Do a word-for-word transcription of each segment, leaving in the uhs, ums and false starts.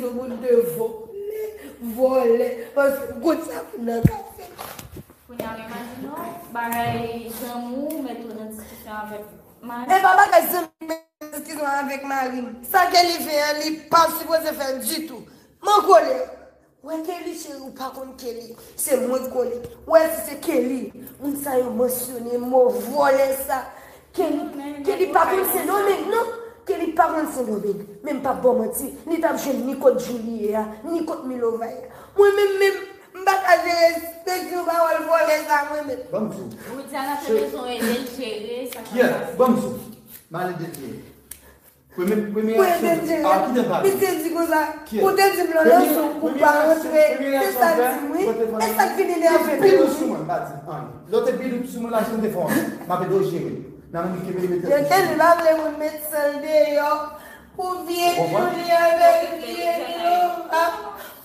Yon moun de vòlè, vòlè, paske m konn sa moun nan ka fè. Kounye a, imajine w, bagay zanmi w mete w nan diskisyon avèk mari. E pa bagay zanmi m mete diskisyon avèk mari m. Sa Kelly fè an, li pa sipoze fè ditou. M an kolè. Wè Kelly cheri, ou pa konn Kelly. Se mwen k kolè. Wè si se Kelly, moun sa yo mansyone mo vòlè sa. Kelly, Kelly pa konn Sendomeng non. Kelly pa konn Sendomeng. Men m p ap ba w manti, li t ap jwenn ni kot Julie a, ni kot Milova a. Mwen menm menm, m pa ka jere ekspresyon pawòl vòlè sa mwen menm. Ban m di w. Widiana te bezwen w ede l jere sa k ap pase. Kiyès? Ban m di w. M ale detire. Premye, premye reaksyon. Mwen te di, ah, kite m pale. Misye di konsa, ou te di m lan lansan pou pa rantre, se sa l di m wi. E sa k vin enève m. Pi dous sou mwen, m pa di anyen. Lè w te pi dous sou mwen la, si m te fè w anyen, m ap ede w jere. Nan men li kenbe li mete. Yo te li pa vle moun met san l deyò pou vye Julie avèk vye Milova.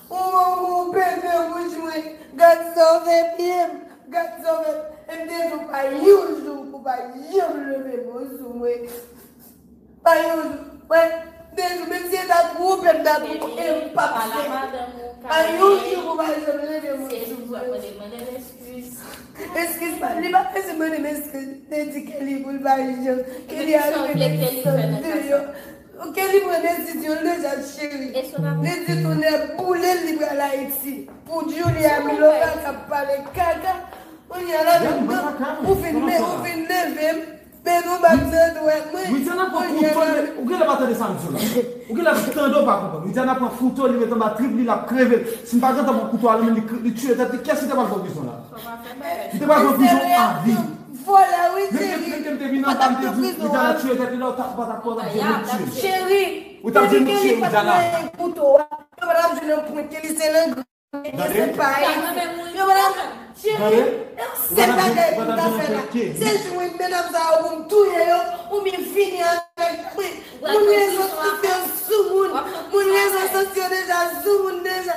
Ou, ou, ou pepe bouch mwen. Gad sa w fè pye m. Gad sa w fè. E m te di w pa yon jou pou pa janm leve men w sou mwen. Pa yon jou. Mwen, m te di w, menm si e ta twoupe m ta twoupe, e m p ap fè. Pa yon jou pou pa janm leve men w sou mwen. Eskiz pa, li pa bezwen mande m eskiz. Li te di Kelly pou l pa janm. Kelly a rive met san deyò. Kelly pran desizyon l deja, cheri. Li di tou nèg boule l, li pral Ayiti. Pou Julie a Milova k ap pale kaka. Kounye a la menm nan, ou vin men, ou vin leve m. Men nou bat zantwèt mwen. Widiana pran kouto, ou genlè pa tande sa m di w la. Ou genlè tande w pa konprann. Widiana pran kouto, li met anba trip li, l ap kreve l. Si m pa gentan pran kouto a nan men li, li tiye tèt li, kiyès ki te pral fè w prizon la? Li te pral pran prizon avi. Vòlè wi cheri. Menm ke m te vin anba m te di w Widiana tiye tèt li la, ou pa t ap pran, ou t ap jwenn m tiye. Cheri, ou t ap jwenn m tiye Widiana. Kouto a, yo pa t ap jwenn nan pwen ke li se nan Tande. Tande. Ou pa t ap jwenn pwen ke. Se jou wi medam sa yo pou m touye yo, pou m fini avèk mwen. Moun rezo sosyo sou moun. Moun rezo sosyo deja sou moun deja.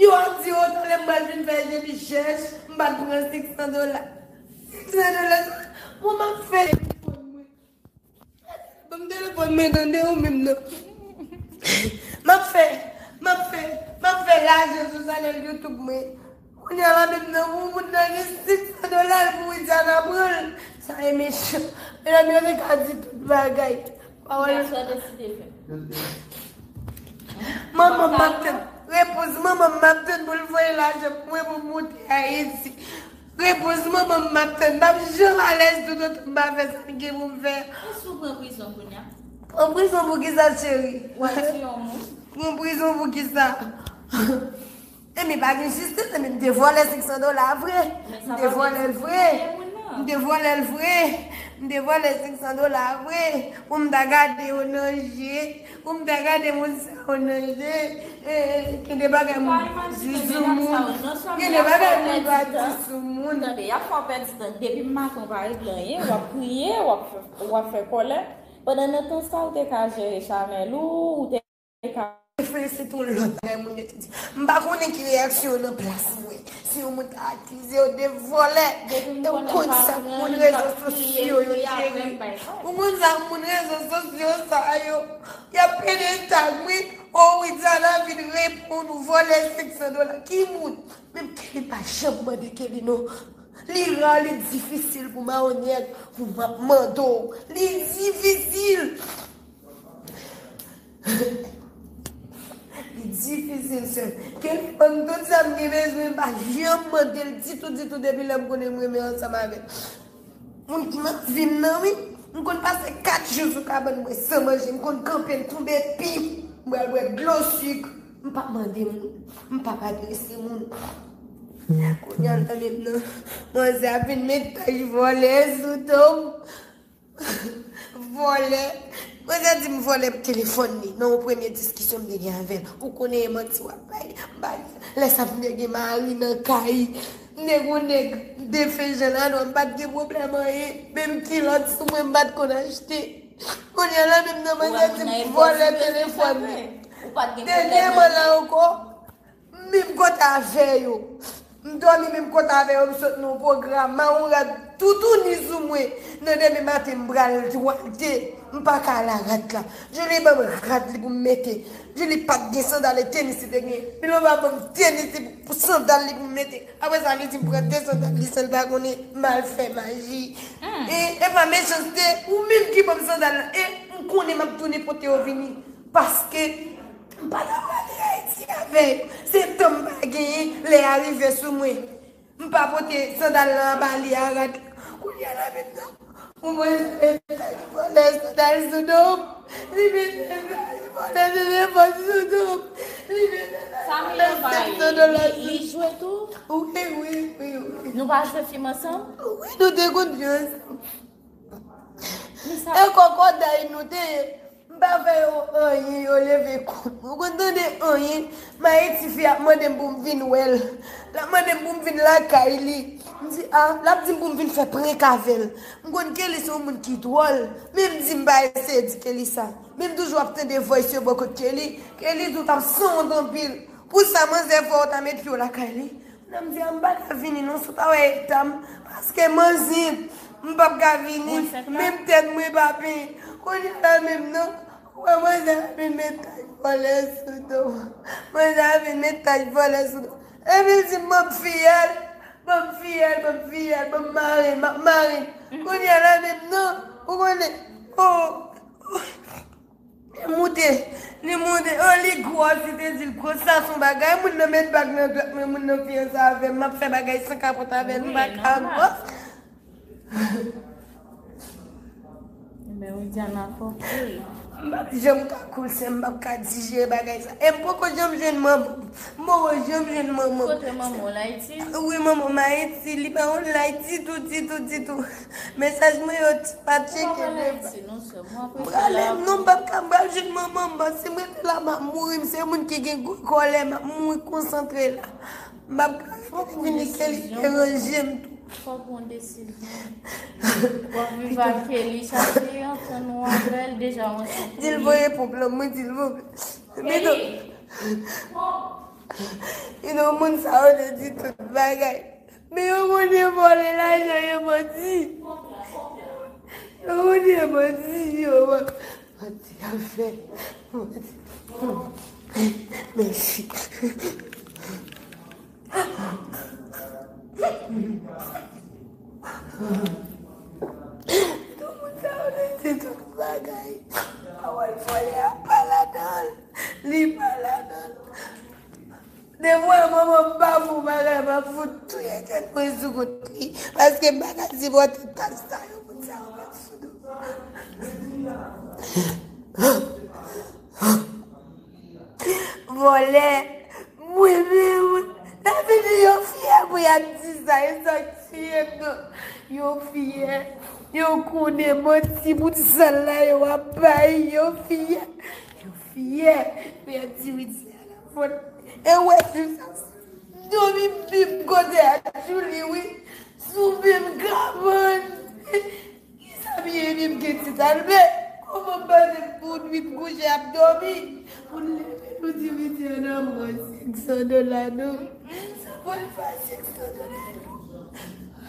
Yo ap di yo talè m pral vin fè je li chèch, m pa t pran senk san dola. Senk san dola sa, bon m ap fè. Ban m telefòn mwen tande ou menm nan. M ap fè, m ap fè, m ap fè lajan sou chanèl YouTube mwen. Kounye a la menm nan pou moun nan gen senk san dola l pou Widiana pran l. Sa e mechan. Medam yo te ka di tout bagay. Pawòl. Manman m ap tann. Repons manman m ap tann pou l voye lajan pou mwen pou m moute Ayiti. Repons manman m ap tann. M ap janm alèz toutotan m pa fè sa m gen pou m fè. E si w pran prizon kounye a? Pran prizon pou kisa cheri? W ap tiye yon moun? Pran prizon pou kisa? Enben pa gen jistis, enben m te vòlè senk san dola vre. M te vòlè l vre. M te vòlè l vre. M te vòlè senk san dola vre. Pou m ta gade yo nan je. Pou m ta gade moun sa yo nan je. Gen de bagay moun pa di sou moun. Gen de bagay moun pa di sou moun. Tande, y ap fè w pèdi tan. Depi maten w pa regle anyen, w ap kriye, w ap fè, w ap fè kòlè. Pandan nan tan sa, ou te ka jere chanèl ou, ou te ka. Reflechi tou lòt bagay moun yo te di. M pa konnen ki reyaksyon yo nan plas mwen. Si yon moun ta akize yo de vòlè, e w konn sa moun rezo sosyo yo cheri. Ou konn sa moun rezo sosyo sa yo. Y ap pede tag mwen, o Widiana vin reponn ou vòlè senk san dola. Ki moun? Menm Kelly pa janm mande Kelly non. Li ra, li difisil pou mawonyèt, pou m ap mande w. Li difisil. Li difisil, sè. Kelly ban m tout sa m gen bezwen, m pa janm mande l ditou, ditou, depi lè m konnen m renmen ansanm avè l. Moun ki nan vi m nan wi. M konn pase kat jou sou kabann mwen san manje. M konn kanpe, m tonbe pi. M pral bwè dlo sik. M p ap mande moun. M p ap adrese moun. Kounye a la menm nan, manzè ap vin met tèt vòlè sou do m. Vòlè. Manzè di m vòlè telefòn li. Nan yon premye diskisyon m te gen avè l. Ou konnen e manti w ap bay. M pa di. Lè sa m te gen mari nan kay. M te gon nèg defen jan la non, m pa t gen pwoblèm anyen. Menm kilòt sou mwen m pa t konn achte. Kounye a la menm nan manzè di m vòlè telefòn li. Dènyèman la ankò, menm kote avè yo. M dòmi menm kote avè yo, m sot nan yon pwogram. Mawon rad toutouni sou mwen. Nan demen maten, m pral dwate. M pa ka al a rad la. Julie ban m rad li pou m mete. Julie pa t gen sandal e tenis li te gen. Milova ban m tenis li pou sandal li pou m mete. Apre sa, li di m pran de sandal li san l pa konnen, m al fè maji. E, e pa mechanste, ou menm ki ban m sandal la. E m konnen m ap tounen pote yo vini. Paske m pa t ap ale Ayiti avè yo. Se tan m pa genyen, lè a rive sou mwen. M pa pote sandal lan anba li a rad la. Kounye a la menm nan, ou mwen se vòlè sandal sou do m. Li mete sandal vòlè telefòn sou do m. Li mete sandal vòlè sèt san dola sou do m. Li jwe tou? Wi, wi, wi, wi. Nou pa jwe fim ansanm? Wi, nou te konn jwe ansanm. E kòkòday nou te ye. M pa fè yo anyen, yo leve kou. Ou konn tande anyen? M Ayiti, fi ap mande m pou m vin wè l. L ap mande m pou m vin lakay li. M di, a, l ap di m pou m vin fè prank avè l. M konn Kelly se yon moun ki dwòl, men m di m pa eseye di Kelly sa. Men m toujou ap tande voice yo bò kot Kelly. Kelly tou t ap sanwont anpil. Pou sa, manzè fè w ta met pye w lakay li. Nan m di a, m pa ka vini non, si w ta wè eta m, paske manzit, m p ap ka vini, menm tèt mwen pa penyen. Kounye a la menm nan, ou wè manzè a vin met tach vòlè sou do m. Manzè a vin met tach vòlè sou do m. Epi l di m, ban m fiyèl, ban m fiyèl, ban m fiyèl, ban m mare, m ap mare. Kounye a la menm nan, ou konnen, oh, oh. Li moute, li moute, oh, li gwòs, li te di l gwòs, sa se yon bagay, moun nan met bag nan dwèt mwen, moun nan fiyanse avè m, m ap fè bagay san kapòt avè l, m pa ka gwòs. Ebyen, Widiana fò vre. M p ap janm ka koul sè m, m p ap ka dijere bagay sa. E m poko janm jwenn manman m. M poko janm jwenn manman m. Kote manman w, l Ayiti? Wi, manman m Ayiti, li pa konn l Ayiti ditou, ditou, ditou. Mesaj mwen yo pa tcheke devan. M prale, non, m p ap ka, m pral jwenn manman m, paske m rete la, m ap mouri, m se moun ki gen gwo kòlè, m ap mouri konsantre la. M p ap ka vini ke li deranje m tou. Fòk yon desizyon. W ap viv ak Kelly, chache antann ou avè l, deja w ansanm. Di l voye pwòblèm, mwen di l voye. Kelly! Epi non, moun sa yo te di tout bagay. Men yo konnen vòlè lajan, yo manti. Yo konnen manti, yo manti ap fè. Manti. Mèsi. Tout moun sa yo te di tout bagay. Pawòl vòlè a pa ladan l. Li pa ladan l. Devwa manman m pa fè yon bagay, m ap fout touye tèt mwen sou kont li. Paske m pa ka sipòte tach sa yo, moun sa yo met sou do m. Vòlè, mwen menm, nan fini yo fyè pou y ap di sa, yo sòti yo, yo fyè, yo konnen manti bout sal la yo ap bay, yo fyè, yo fyè pou y ap di wi di a la fòt. E wè, jou sa, dòmi bib kote a Julie, wi, sou menm kabann. Kisa byen byen m gen ti talbe? Kòman m pase pou nwit kouche ap dòmi? Pou n leve nou di Widiana mò senk san dola non. Sa pral fè senk san dola non.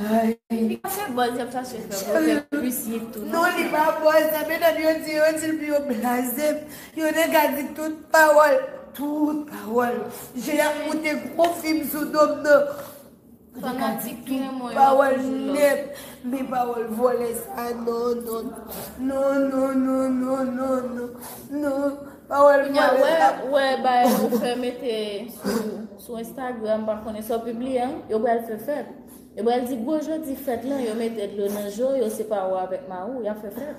Ay. Li pa fè bòz, y ap chache fè bòz, fè plis yik tou non. Non, li pa bòz, sa medam yo di, yo di l pou yo blaze m. Yo te ka di tout pawòl, tout pawòl. Je y ap moute gwo fim sou do m nan. Fanatik ki renmen w yo ap toujou la. Men pawòl vòlè sa, non, non, non. Non, non, non, non, non, non, non. Pawòl vòlè sa. Kounye a, wè, wè, bagay ou fè mete sou, sou Instagram, m pa konnen sa w pibliye an, yo pral fè fèt. Yo pral di gwo jodi fèt lan, yo mete dlo nan je w, yo separe w avèk mari w, y ap fè fèt.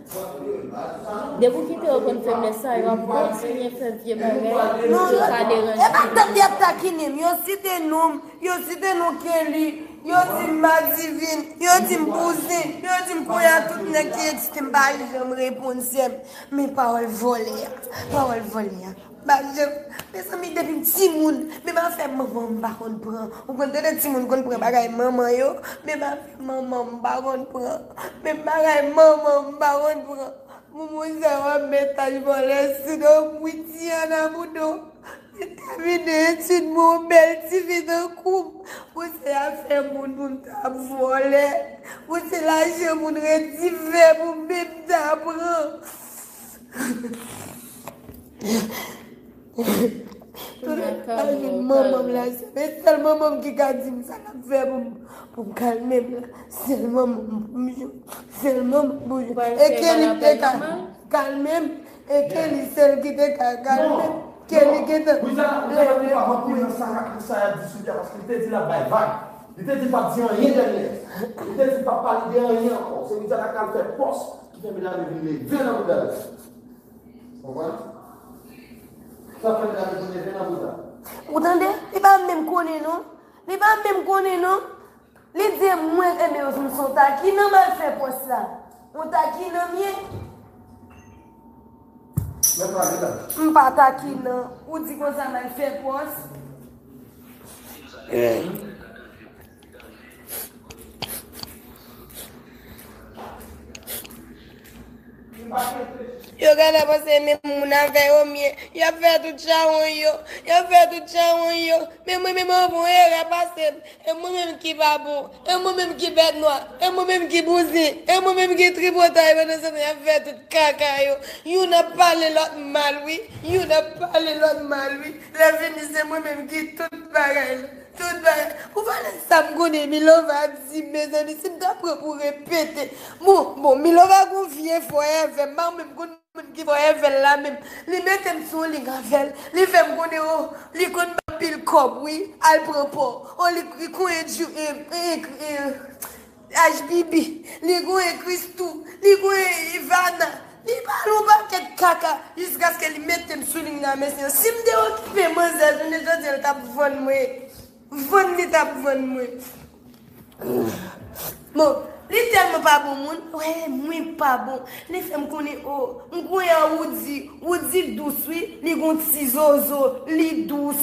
Depi w kite yo konn feblès sa, yo ap kontinye fè vye bagay, yo ka deranje. E pa tann y ap takinen m, yo site non m, yo site non Kelly, yo di m madivin, yo di m bouzen, yo di m kounye a tout nèg ki egziste, m pa janm reponn sè m. Men pawòl vòlè a, pawòl vòlè a. M pa janm, mezanmi, depi m timoun, menm afè manman m pa konn pran. Ou konn tande timoun konn pran bagay manman yo, menm afè manman m pa konn pran. Menm bagay manman m pa konn pran. Moun moun sa yo ap met tach vòlè sou do m, wi, Diana Boudon. Li tèmine etid mwen, yon bèl tifi tankou m. Pou se afè moun pou m ta vòlè. Pou se lajan moun ret dife pou m menm ta pran. Tout lajan manman m la, se men sèl manman m ki ka di m sa l ap fè pou m, pou m kalme m la. Sèl manman m pou m jwenn. Sèl manman m pou m jwenn. E Kelly te ka kalme m. E Kelly sèl ki te ka kalme m. Kelly gentan. Wi, sa, sa pa te pa rantre nan sa, sa y ap di sou li a, paske li te di l ap bay vag. Li te di l p ap di anyen dènye. Li te di l p ap pale de anyen ankò. Se Widiana k al fè pòs ki fè medam yo vin leve nan bouda yo. Konprann? Sa fè medam yo vin leve nan bouda. Ou tande? Li pa menm konnen non. Li pa menm konnen non. Li di mwen, enben, m se yon takinan m al fè pòs la. Yon takinan m ye. Mwen pale la. M pa takinan. Ou di konsa m al fè pòs. Yo genlè panse menm moun avè yo m ye. Y ap fè tout chawony yo. Y ap fè tout chawony yo. Men mwen menm anvan yon erè pase m. E mwen menm ki pa bon. E mwen menm ki bèt nwa. E mwen menm ki bouzen. E mwen menm ki tripotay pandan se tan y ap fè tout kaka yo. Youn ap pale lòt mal wi. Youn ap pale lòt mal wi. Lè fini se mwen menm ki tout bagay la. Tout bagay. Pou valè sa m konnen Milova di m, mezanmi, si m ta pran pou repete. Bon, bon, Milova gon vye fò avè m. M pa menm konn moun ki fò avè l la menm. Li mete m sou yon lig avè l. Li fè m konnen, o, li konn bay anpil kòb, wi. Al pran pò. O, li, li konn H B B. Li konn Christoo. Li konn Ivana. Li pale yon pakèt kaka. Jiskaske li mete m sou lig la, mesye. Si m te okipe manzè, jounen jodi a, l t ap vann mwen. Vann li t ap vann mwen. Bon, li tèlman pa bon moun. Wè, mwen pa bon. Li fè m konnen, o, m konnen a Woody. Woody dous, wi. Li gon ti zozo. Li dous.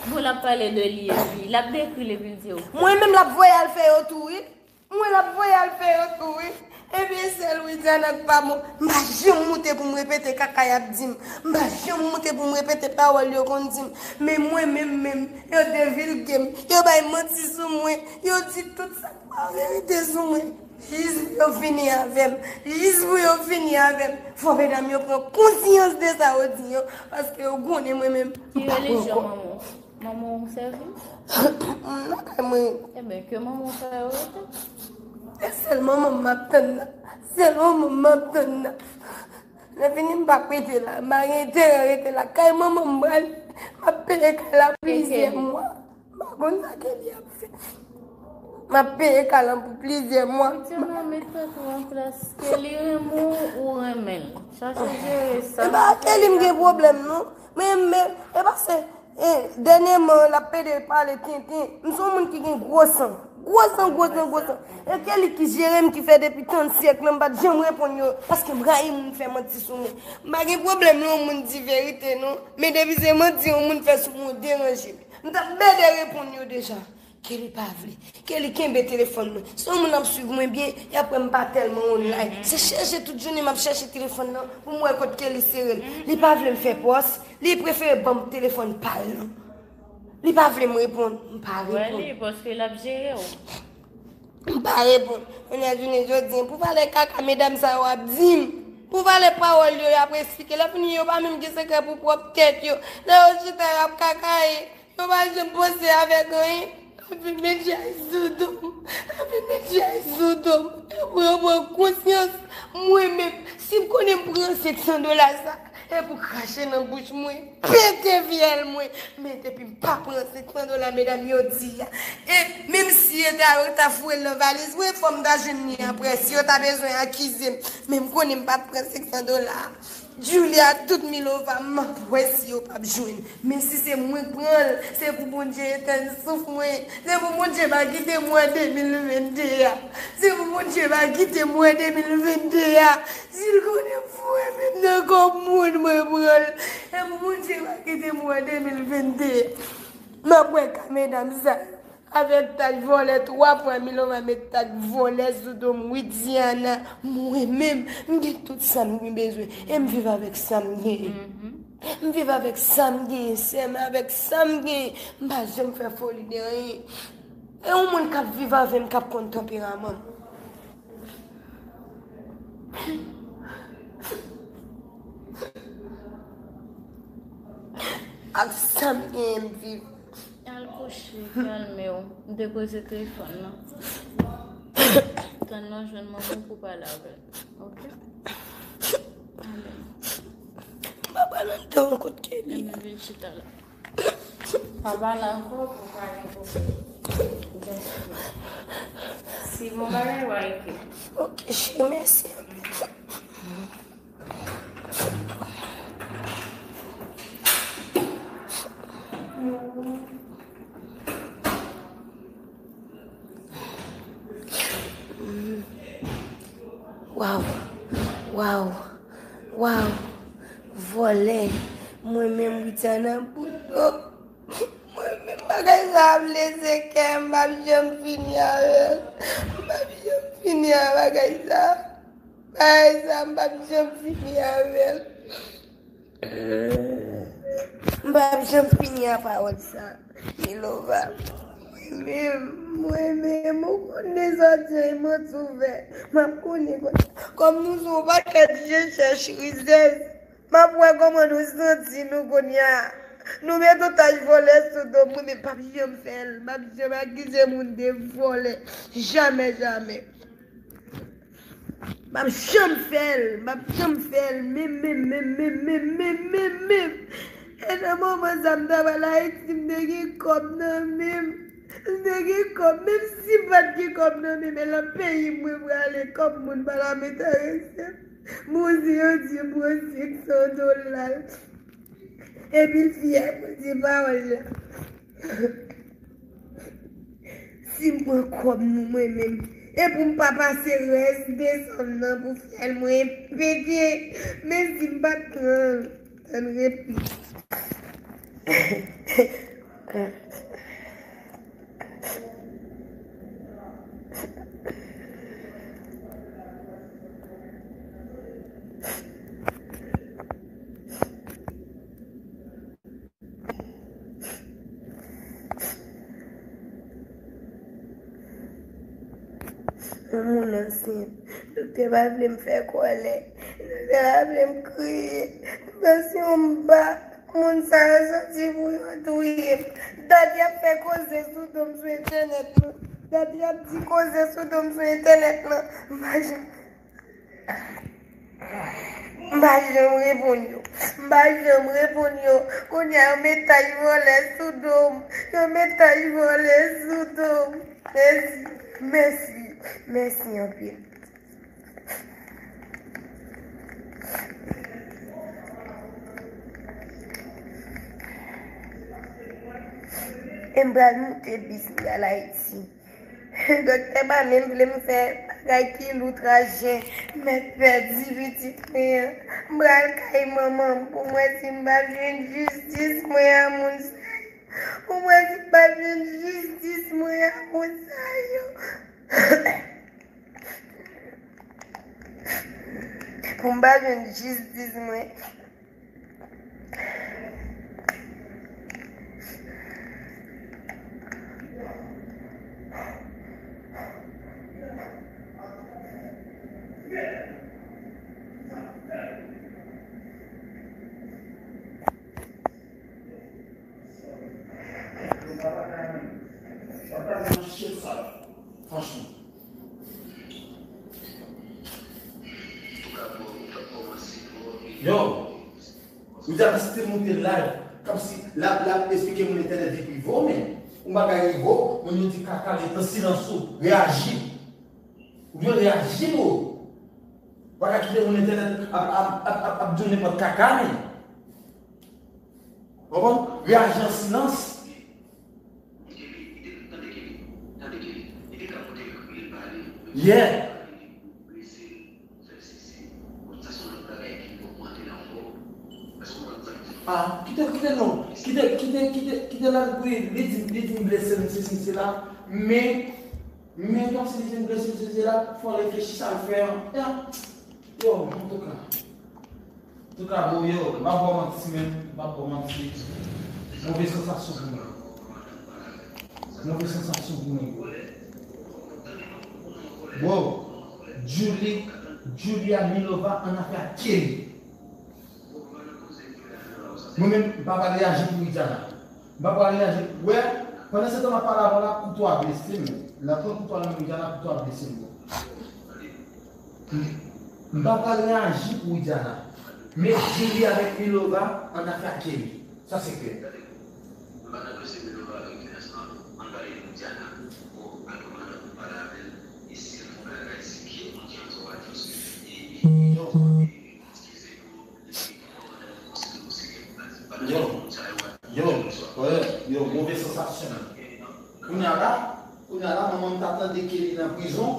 Bon, l ap pale de li epi. L ap dekri l epi l di, o. Mwen menm, l ap voye al fè yo tou, wi. Mwen, l ap voye al fè yo tou, wi. Ebyen, sèl Widiana k pa bon. M pa janm moute pou m repete kaka y ap di m. M pa janm moute pou m repete pawòl yo konn di m. Men mwen menm, menm, yo devilge m. Yo bay manti sou mwen. Yo di tout sa k pa verite sou mwen. Jis pou yo fini avè m. Jis pou yo fini avè m. Fò medam yo pran konsyans de sa yo di yo. Paske yo konnen mwen menm. Ki relijyon manman w? Manman w sèvi? M lakay mwen. Ebyen, ke manman w fè yo rete. Se sèl manman m m ap tann nan. Sèl manman m m ap tann nan. Lè fini, m p ap rete la. M pa gen enterè rete la. Kay manman m pral, m ap peye kay la plizyè mwa. M pa konn sa Kelly ap fè. M ap peye kay lan pou plizyè mwa. Widiana, met tèt ou an plas. Kelly renmen w, ou renmen l. Chache jere sa. E pa Kelly m gen pwoblèm, non. Men, men, e pa se, e, dènyèman, l ap pede pale tenten. M se yon moun ki gen gwo san. Gwo san, gwo san, gwo san. E Kelly ki jere m, ki fè depi tan syèk lan, m pa t janm reponn yo. Paske m rayi moun fè manti sou mwen. M pa gen pwoblèm lè yon moun di verite, non. Men depi se manti yon moun fè sou mwen, w deranje m. M t ap bède reponn yo deja. Kelly pa vle. Kelly kenbe telefòn mwen. Si yon moun ap swiv mwen byen, y ap wè m pa tèlman online. Se chèche tout jounen m ap chèche telefòn nan pou m wè kot Kelly sere l. Li pa vle m fè pòs. Li prefere ban m telefòn pa l nan. Li pa vle m reponn. M pa reponn. Wè li, paske l ap jere w. M pa reponn. Kounye a jounen jodi a, pou valè kaka medam sa yo ap di m. Pou valè pawòl yo, y ap esplike. Lè fini, yo pa menm gen sekrè pou pwòp tèt yo. Lè yo chita, y ap kakaye. Yo pa janm panse avèk anyen. L ap vin met chay sou do m. L ap vin met chay sou do m. E pou yo pran konsyans, mwen menm, si m konnen m pran senk san dola sa, e pou krache nan bouch mwen, pete fyèl mwen. Men depi m pa pran senk san dola, medam yo di a. E menm si yo ta, yo ta foure l nan valiz mwen, fò m ta jwenn li apre. Si yo ta bezwen akize m, men m konnen m pa t pran senk san dola a. Julia, tout Milova, m ap wè si yo p ap jwenn. Men si se mwen k pran l, se pou Bondye etèn souf mwen. Se pou Bondye pa kite m wè de mil vennde a. Se pou Bondye pa kite m wè de mil vennde a. Si l konnen m foure men m nan kòb moun, mwen pran l. Se pou Bondye pa kite m wè de mil vennde a. M ap wè ka medam sa yo. Avèk tach vòlè, twa fwa Milova met tach vòlè sou do m, Widiana, mwen menm, m gen tout sa m gen bezwen, e m viv avèk sa m genyen. M viv avèk sa m genyen, sè m, avèk sa m genyen, m pa janm fè foli de anyen. E yon moun k ap viv avè m k ap konn tanperaman m. Ak sa m genyen m viv. Al kouche, kalme w. M depoze telefòn nan. Tann nan jwenn manman w pou pale avè l. Oke? Amen. M pa pral anndan ankò, Kelly. Amen, vin chita la. Pa pale ankò pou pale pou gaspiye. Si bon bagay, w a ekri. Oke, cheri, mèsi anpil. Waw, waw, waw. Vòlè. Mwen menm, Widiana Boudon. Mwen menm, bagay sa ap lese kè m, m p ap janm fini avè l. M p ap janm fini ak bagay sa. Bagay sa, m p ap janm fini avè l. M p ap janm fini ak pawòl sa. Milova. Mwen menm, mwen menm, ou konnen sa, jan manti ouvè. M ap konnen konn. Kòm nou se yon pakèt je chèch rizèz, m ap wè kòman nou santi nou kounye a. Nou met otaj vòlè sou do m, mwen menm, m p ap janm fè l. M p ap janm akize moun de vòlè. Jamè, jamè. M ap janm fè l, m ap janm fè l, menm, menm, menm. E nan moman sa, m t ap al Ayiti, m te gen kòb nan men m. M te gen kòb, menm si m pa t gen kòb nan men m, e nan peyi m mwen prale, kòb moun pa t ap enterese m. Bondye, Bondye, Bondye, k son dola. Epi l fyè pou l di pawòl la. Si m pran kòb nou mwen menm, e pou m pa pase rès desanm nan pou fyèl mwen pete, men si m pa t pran l, tann repli. Yon moun ansent. Doktè pa vle m fè kòlè. Doktè pa vle m kriye. Tansyon m ba. Moun sa yo soti pou yo touye m. Dat y ap fè koze sou do m sou entènèt lan. Dat y ap di koze sou do m sou entènèt lan. M pa janm M pa janm reponn yo. M pa janm reponn yo. Kounye a, yo met tach vòlè sou do m. Yo met tach vòlè sou do m. Mèsi. Mèsi. Mèsi anpil. E m pral moute bis m pral Ayiti. Doktè pa menm vle m fè bagay ki lou traje. M mèt pèdi pitit mwen an. M pral kay manman m pou m wè si m p ap jwenn jistis mwen a moun sa yo. Pou m wè si m p ap jwenn jistis mwen a moun sa yo. Pou m pa jwenn jistis mwen. Franchman. Yo, Widiana, si te monte live, kòmsi l ap, l ap esplike moun entènèt vi prive w, men yon bagay rive w, moun yo di kaka, ret nan silans ou, reyaji. Ou dwe reyaji, bro. Ou pa ka kite moun entènèt ap, ap, ap, ap, ap di w nenpòt kaka, men. Konprann? Reyaji an silans. Yeah. Ah, kite, kite non. Kite, kite, kite, kite l al priye. Li di, li di m blese m, sesi, sela. Men, men kòmsi li di m blese m, sesi, sela, fò l reflechi sa l fè an. Ya. Yo, antouka. Antouka, bro, yo, m ap ba w manti, men, m ap ba w manti. Move sansasyon pou mwen. Move sansasyon pou mwen. Bro, Julie, Julia Milova an afè ak Kelly. Mwen menm, m pa pral reyaji pou Widiana. M pa pral reyaji. Wè, pandan se tan m ap pale avè w la, kouto a blese m. Nan pran kouto a nan men Widiana, kouto a blese m, bro. M pa pral reyaji pou Widiana. Men Julie avèk Milova an afè ak Kelly. Sa se klè. Yo, yo, yo, wè, yo, move sansasyon. Kounye a la, kounye a la, manman m ta tande Kelly nan prizon.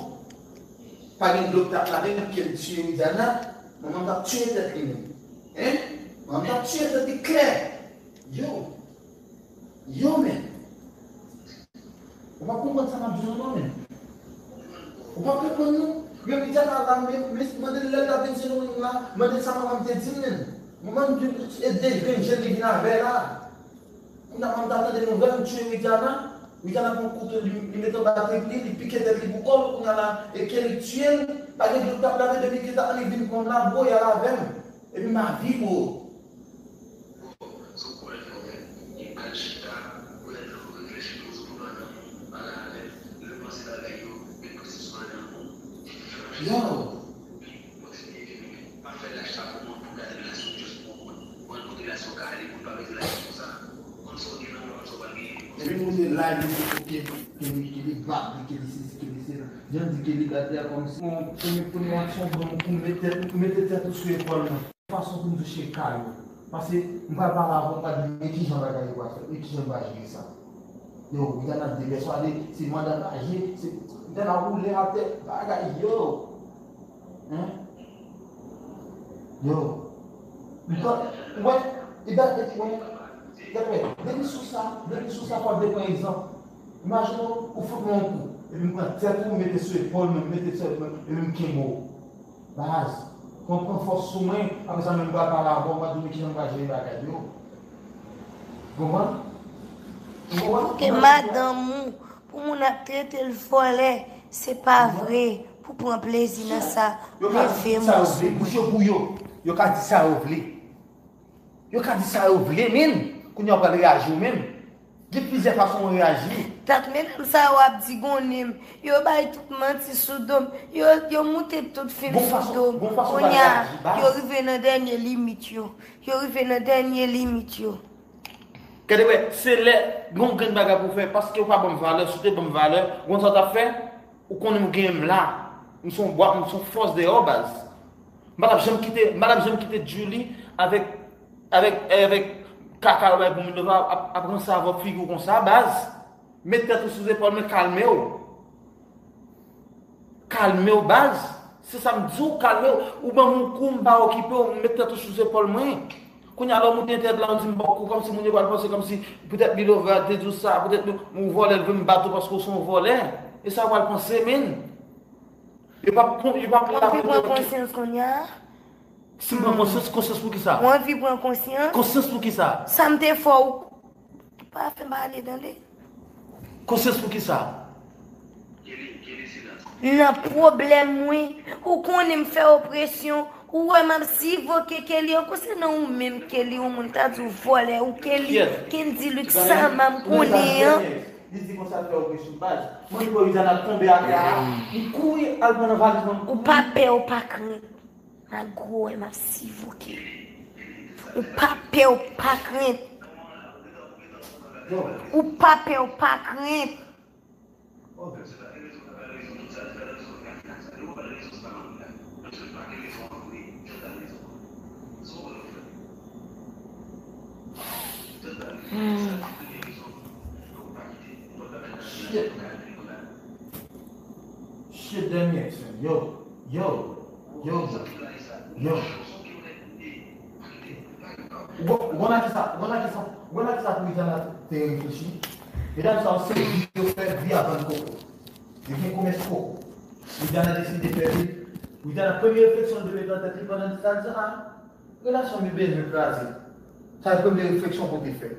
Pa gen dlo k t ap lave l, Kelly tiye Widiana. Manman m t ap tiye tèt li menm. Hein? Manman m t ap tiye tèt li klè. Yo, yo, men. Ou pa konprann sa m ap di w non, men. Ou pa konprann non. Men Widiana la, men, men, mande l lè l t ap vin se nou menm la, mande l sa manman m te di m, men. Manman m di l, e de grenn je l li vin avè la. Kounye a, manman m ta tande nouvèl m tiye Widiana. Widiana pran kouto, li, li mete anba tèt li, li pike tèt li pou kò l. Kounye a la, e Kelly tiye l. Pa gen dlo k t ap lave depi ki ta annik vin pran m la, bro, y al avè m. Epi m a viv, bro. Yo. Epi nou te live, li di, ok, ke li, ke li bat li, ke li sesi, ke li sela. Jan di ke li bat li a kòmsi, bon, premye, premye aksyon, bon, pou mete, mete tèt ou sou epòl mwen. Fason pou m touche kay ou. Paske m pral pale avè w, m pral di, e kijan bagay yo pral fèt, e kijan m pral jere sa. Yo, Widiana depèswade, se manda raje, se, Widiana woule atè, bagay, yo. Hein? Yo. M pa, ou wè, e dat, e, wè, gade, depi sou sa, depi sou sa, fò w te pran egzanp. Imajine w, ou fout mwen yon kou, epi m pran tèt ou, m mete sou epòl mwen, m mete sou epòl mwen, epi m kenbe w. Baz, pran, pran fòs sou mwen, apre sa menm m pral pale avè w, m pral di w men kijan m pral jere bagay yo. Konprann? Ou konprann? Pou ke madanm ou, pou moun ap trete l vòlè, se pa vre, pou pran plezi nan sa, leve mwen sou mwen. Yo ka di sa yo vle, bouch yo pou yo, yo ka di sa yo vle. Yo ka di sa yo vle, men kounye a w pral reyaji w menm. Gen plizyè fason w reyaji. Dat medam sa yo ap digonnen m. Yo bay tout manti sou do m. Yo, yo moute tout fim sou do m. Kounye a, yo rive nan dènye limit yo. Yo rive nan dènye limit yo. Gade wè, se lè gen yon grenn bagay pou w fè, paske w pa ban m valè, si w te ban m valè, ou konn sa w t ap fè? Ou konnen m genyen m la. M se yon bwa, m se yon fòs deyò, baz. M pa t ap janm kite, m pa t ap janm kite Julie avèk, avèk, avèk kaka yo bay pou Minerva ap, ap ranse avè w figi w konsa, baz. Met tèt ou sou zepòl mwen, kalme w. Kalme w, baz. Se sa m di w, kalme w. Ou ban m yon kou, m pa okipe w, met tèt ou sou zepòl mwen. Kounye a, lè w moute entènèt la, w di m ba w kou, kòmsi moun yo pral panse kòmsi poutèt Minerva te di w sa, poutèt nou, ou vòlè, l vle m bat ou paske w se yon vòlè. E sa yo pral panse, men. Yo p ap, yo p ap. Ou anvi pran konsyans kounye a? Si m pran konsyans, konsyans pou ki sa? Ou anvi pran konsyans? Konsyans pou ki sa? Sa m te fè w, pa fè m pale, tande. Konsyans pou ki sa? Nan pwoblèm mwen, ou konnen m fè w presyon, ou wè m ap sivoke Kelly ankò, se nan ou menm Kelly, ou moun ta di w vòlè, ou Kelly, Kendy Luxama m konnen an. Li di konsa l fè w presyon baz. Mwen, Louisiana tonbe atè a, li kouri al pran nan valiz mwen. Ou pa pè, ou pa krent. Nan gwo wè m ap sivoke. Ou pa pè, ou pa krent. Ou pa pè, ou pa krent. Hmm. Shit. Shit, that makes sense. Yo, yo, yo, yo. Ou konn, ou konn a kisa, ou konn a kisa, ou konn a kisa pou Rijana te reflechi? Medam sa yo se vi yo fè, vi a vann koko. Yo gen komès koko. Rijana deside fè vi. Rijana premye refleksyon l te met nan tèt li pandan sa l di, a, relasyon m yo bezwen kraze. Sa se premye refleksyon pou te fè.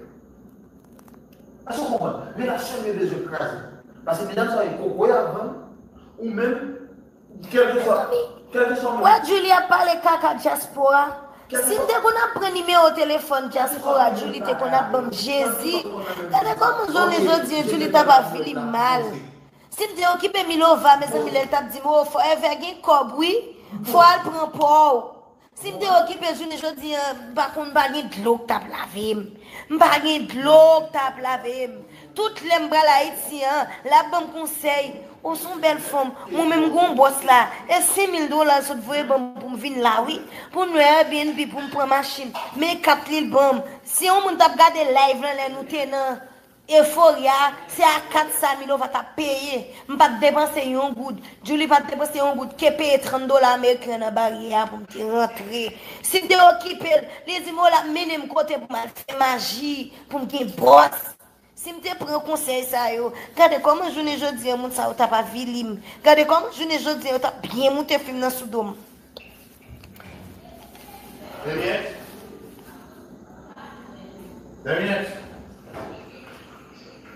Èske w konprann? Relasyon yo bezwen kraze. Paske medam sa yo, koko y ap vann, ou menm, kèlkeswa, kèlkeswa. Wè, Julie ap pale kaka dyaspora. Si m te konn ap pran nimewo telefòn dyaspora, Julie te konn ap ban m Jezi. Gade kòman jounen jodi a, Julie t ap avili m mal. Si m te okipe Milova, mezanmi, lè l t ap di m, "O, forever gen kòb, wi. Fò w al pran pa w." Si m te okipe jounen jodi a, m pa konn, m pa gen dlo k t ap lave m. M pa gen dlo k t ap lave m. Tout lè m pral Ayiti an, l ap ban m konsèy. Ou se yon bèl fanm. Mwen menm, m gon bòs la. E senk mil dola l sot voye ban m pou m vin la, wi. Pou m lwe Airbnb, pou m pran machin. Men kat li l ban m. Si yon moun t ap gade live lan lè nou te nan Euphoria, se a kat sa Milova t ap peye. M pa t depanse yon goud. Julie pa t depanse yon goud. Ke peye trant dola ameriken nan baryè a pou m te rantre. Si m te okipe l, li di m, "O, l ap mennen m kote pou m al fè maji, pou m gen bòs." Si m te pran konsèy sa yo, gade kòman jounen jodi a moun sa yo t ap avili m. Gade kòman jounen jodi a yo t ap byen moute fim nan sou do m. Dènye. Dènye.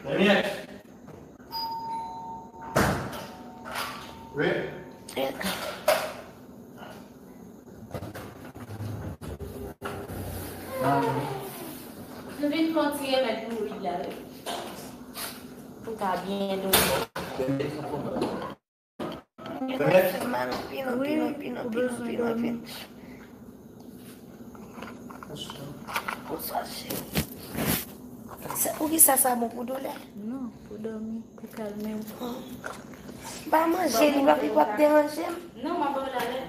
Dènye. Wi. M vin fè yon ti remèd pou Wid la, wi. Pou ka byen dòmi. Dènye. Fè mal anpil, anpil, anpil, anpil, anpil, anpil. Bonswa, cheri. Sa, poukisa sa bon pou doulè? Non, pou dòmi, pou kalme w. M pa manje, li pa, li p ap deranje m. Non, m ap ba w talè.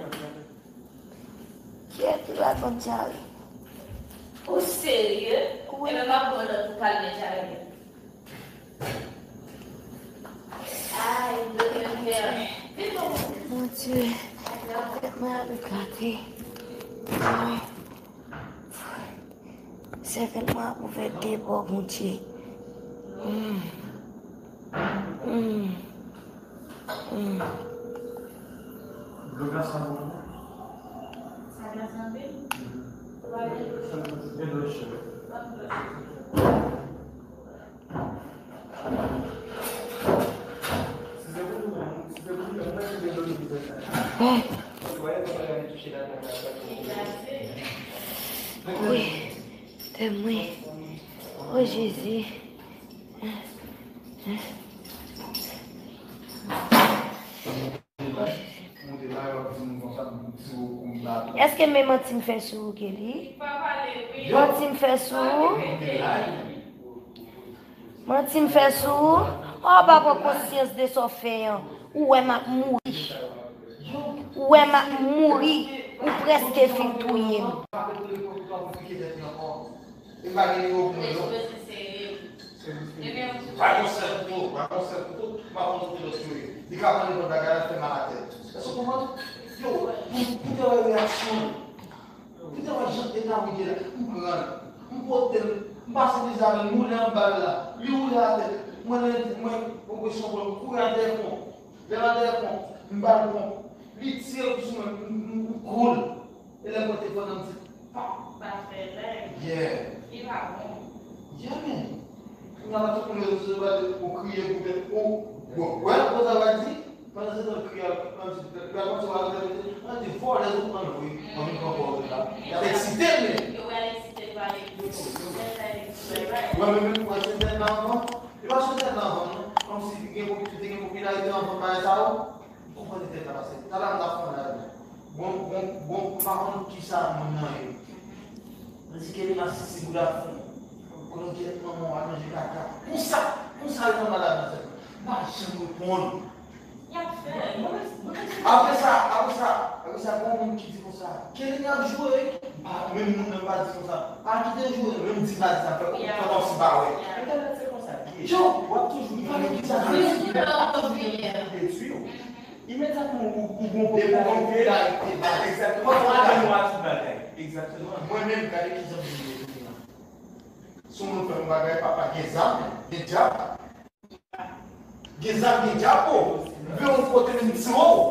Kiyès ki pral ban m dyare? Ou serye? Wi. Ebyen, m ap ba w lòt pou kalme dyare a. Ay, Bondye. Vin bon. Bondye. Mwen ale gade. Sèkèy mwen ap ouvè de bò, Bondye. Mm. Mm. Mm. Dlo glas la bon. Sa glas anpil? Wi. Sa glas anpil. Wi, tè mwen. O Jezi. Èske men manti m fè sou ou, Kelly? Manti m fè sou ou? Manti m fè sou ou? Ou pa pran konsyans de sa w fè an. Ou wè m ap mouri. Ou wè m ap mouri. Ou prèske fin touye m. E pa gen nivo pou mwen, non. Pa gon sèl kouto, pa gon sèl kouto, m ap montre lòt yo ye. Li ka pran nenpòt bagay la, fè mal atè. Èske w konprann? Yo, pou, pou te wè reyaksyon l. Pou te wè jan eta w ye la. M pran l. M pote l. M pase vizavi l, m woule anba l la. Li woule atè. Mwen, mwen, mwen pran presyon pran, m kouri al dèyè pon. Lè m al dèyè pon, m ba l pon. Li tire l sou mwen, m, m, m kou l. E lè m wè te pran nan m di, pa. Pa fè lè. Yeah. Li pa bon. Yeah, man. Kounye a la, tout moun rezo sosyo yo, ou kriye pou tèt ou. Bon, wè, konsa w a di, pandan se tan kriye a, pandan se, lè konsa w a di, an di, vòlè, ou pran vre, an vin pran kò w la. Y ap eksite, men. Yo pral eksite, yo pral eksite. Mwen menm, mwen se tèt la anvan. E pa sou tèt la anvan, non. Kòmsi gen popi-, te gen popilarite anvan bagay sa yo. M konprann tèt la pase. Talè a m t ap fè yon live. Bon, bon, bon, m pa konn kisa moun nan ye. Mwen di Kelly Masisi bouda fon. Konnen kèt manman w al manje kaka. Konsa, konsa yo nan malad nan tèt mwen. M pa janm reponn. Y ap fè. Apre sa, apre sa, apre sa, gon moun ki di konsa, Kelly ap joure. M pa, menm moun nan pa di konsa. Pa kite l joure, menm di pa di sa, fè kòmsi pa wè. Entènèt se konsa l ye. Yo, w ap toujou, w ap toujou detwi w. Imedyatman ou, ou gon popilarite. Egzakteman, ou al nan tout bagay. Egzakteman. Mwen menm, gade kijan m ye kounye a. Si yon moun fè m yon bagay, papa, gen zam, gen dyab. Gen zam, gen dyab, o. M vle yon kote menm tire w.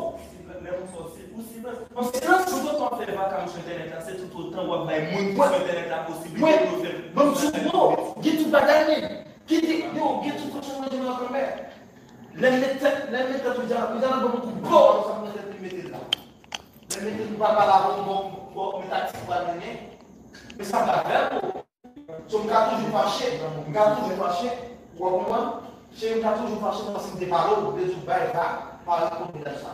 Menm yon sòsi. Ou silans, toutotan w ap fè vaka sou entènèt la, se toutotan w ap bay moun ki sou entènèt la posiblite pou yo fè. Ban m tire w. Gen tout bagay, men. Kite, yo, gen tout kote mwen di mwen kanmè. Lè m met tèt, lè m met tèt Widiana, Widiana ban m kou gwo, alò sa mwen tèt li mete l la. Lè m mete m pa pale avè w, bon, bon, men taktik ou pral mennen. Men sa m pral fè pou ou. So, m ka toujou fache, m ka toujou fache, ou konprann? Cheri, m ka toujou fache paske m te pale w, m te di w bay va, pa reponn mesaj sa.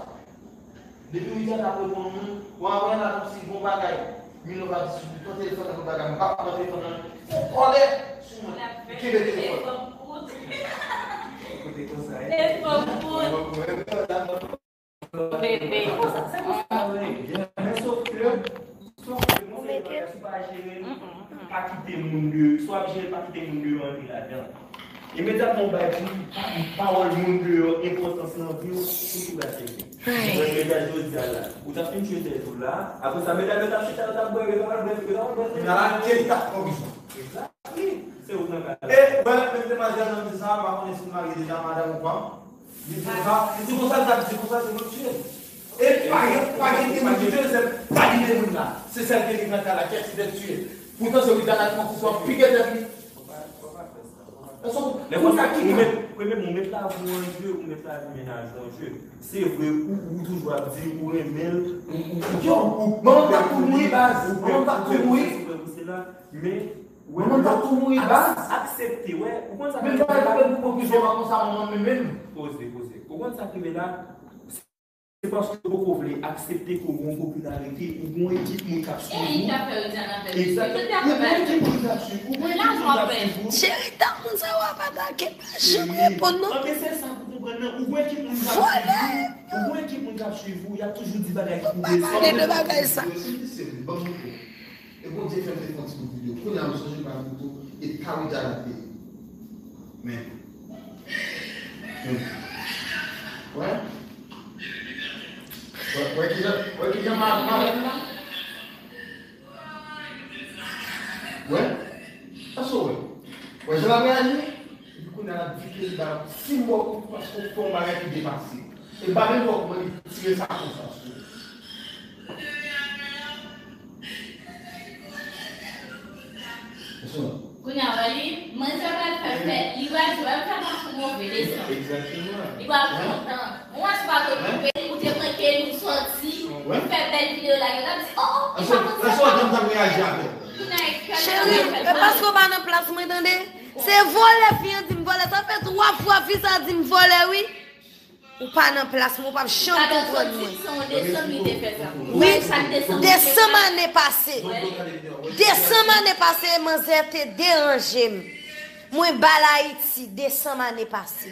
Depi Widiana ap reponn moun, bon, apre nan kòmsi bon bagay. Milova di sou li, pran telefòn nan, bon bagay, m pa pran telefòn nan. Fon kòlè sou mwen. Kenbe telefòn. Kote konsa, e? Telefòn kout. Bebe. Men sòf ke, sòf ke mwen fè bagay, si w pa jere l, pa kite moun de, si w ap jere l, pa kite moun deyò antre ladan. Imedyatman w bay pou pawòl moun deyò enpòtans nan vi w, ou tou pral pèdi. Mwen, medam jodi a la, ou t ap fin tchwe tèt ou la, apre sa, medam yo t ap chita, yo t ap bwè, yo t ap bwè, yo t ap bwè. Nan la, ke li t ap pran bizwen. Egzakte. Se ou k nan kay la. E, wè, menm demwazèl nan di sa, m pa konnen si l marye deja, madanm ou pa. Li di konsa, li di konsa, li t ap di konsa, se mwen k tiye l. E pa gen, pa gen ki moun ki tiye l, se pa gen moun la. Se sèl ke li nan kay la, kèt li t ap tiye l. Poutan se Widiana ki konn si w ap pike tèt li. Èske w konn sa ki ou mèt, premyèman, ou mèt lavi w an je, ou mèt lavi mennaj ou an je. Se vre, ou, ou toujou ap di ou renmen l, ou, ou, ou, yo, ou, manman m t ap tou mouri, baz. Manman m t ap tou mouri. Men, manman m t ap tou mouri, baz. Aksepte, wè. Ou konn sa ki rive la? Menm pa pou pran prizon, pa konsa, manman m menm, menm. Poze, poze. Ou konn sa ki rive la? Se paske ou poko vle aksepte ke ou gen yon popilarite, ou gen yon ekip moun k ap swiv ou. Egzakteman. Ou gen yon ekip moun k ap swiv ou, ou gen yon ekip moun k ap swiv ou. Cheri, tankou moun sa yo ap atake, pa janm reponn non. Anben, se sa pou konprann nan. Ou gen ekip moun k ap swiv ou. Ou gen ekip moun k ap swiv ou, y ap toujou di bagay ki pou blese. Nou pa pale de bagay sa. Yo, si m di se vre, ban m moute. E Bondye fè m te fè yon ti bout videyo. Kounye a, m sonje m pa moute e pa Widiana te ye. Men. Men. Wè? Wè, wè ki jan, wè ki jan ma, ma, ma, wè? Èske w wè? Wè jan l ap reyaji? Epi kounye a l ap di ke li ba, si m wè ou, paske w fè yon bagay ki depase. E m pa menm wè kòman li tire sa konsa sou ou. Kounye a, wè li, manzè pral fè fè, li pral jwe, wè, m fè pa fou move leson. Egzakteman. Li pral kontan. Mwen wè si w pa t okipe li, ou te pran kè nou sòti, ou fè bèl videyo la, yo t ap di, oh, oh, li pa konn sa. Èske w konn jan m t ap reyaji avè l? Cheri, e paske w pa nan plas mwen, tande? Se vòlè fi an di m vòlè. Sa fè twa fwa fi sa di m vòlè, wi. Ou pa nan plas mwen, ou p ap janm konprann mwen. Wi, desanm ane pase. Desanm ane pase, manzè te deranje m. Mwen ba l Ayiti, desanm ane pase.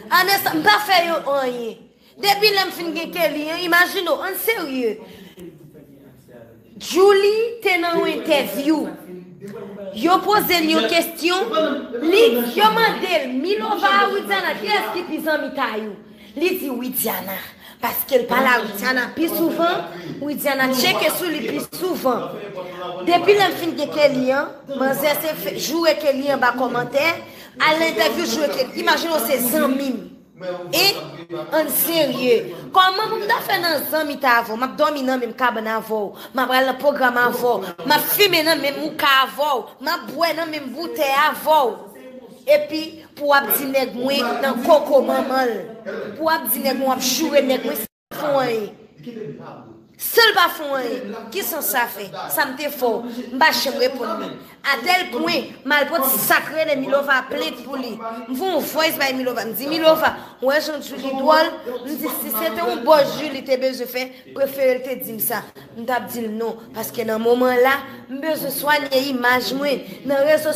Ane sa, m pa fè yo anyen. Depi lè m fin gen Kelly an, imajine w, ann serye. Djouly te nan yon entèvyou. Yo poze l yon kesyon, li, yo mande l, Milova a Widiana, kiyès ki pi zanmi Tayou? Li di Widiana, paske l pale a Widiana pi souvan, Widiana tcheke sou li pi souvan. Depi lè m fin gen Kelly an, manzè se fe-, joure Kelly anba kòmantè, al nan entèvyou joure Kelly. Imajine w se zanmi m. E, ann serye. Kòman pou m ta fè nan zanmi ta avè w? M ap dòmi nan menm kabann avè w. M ap al nan pwogram avè w. M ap fimen nan menm mouka avè w. M ap bwè nan menm boutèy avè w. Epi, pou w ap di nèg mwen nan koko manman l. Pou w ap di nèg mwen w ap joure nèg mwen, sa fè w anyen. San l pa fè w anyen, ki sans sa fè? Sa m te fè w, m pa janm reponn li. Atèl pwen, m al pot sa k rele Milova plent pou li. M voye yon voice bay Milova. M di, Milova, w wè jan Djouly dwòl? M di, si se te yon bòs Djouly te bezwen fè, prefere l te di m sa. M t ap di l non. Paske nan moman la, m bezwen swanye imaj mwen. Nan rezo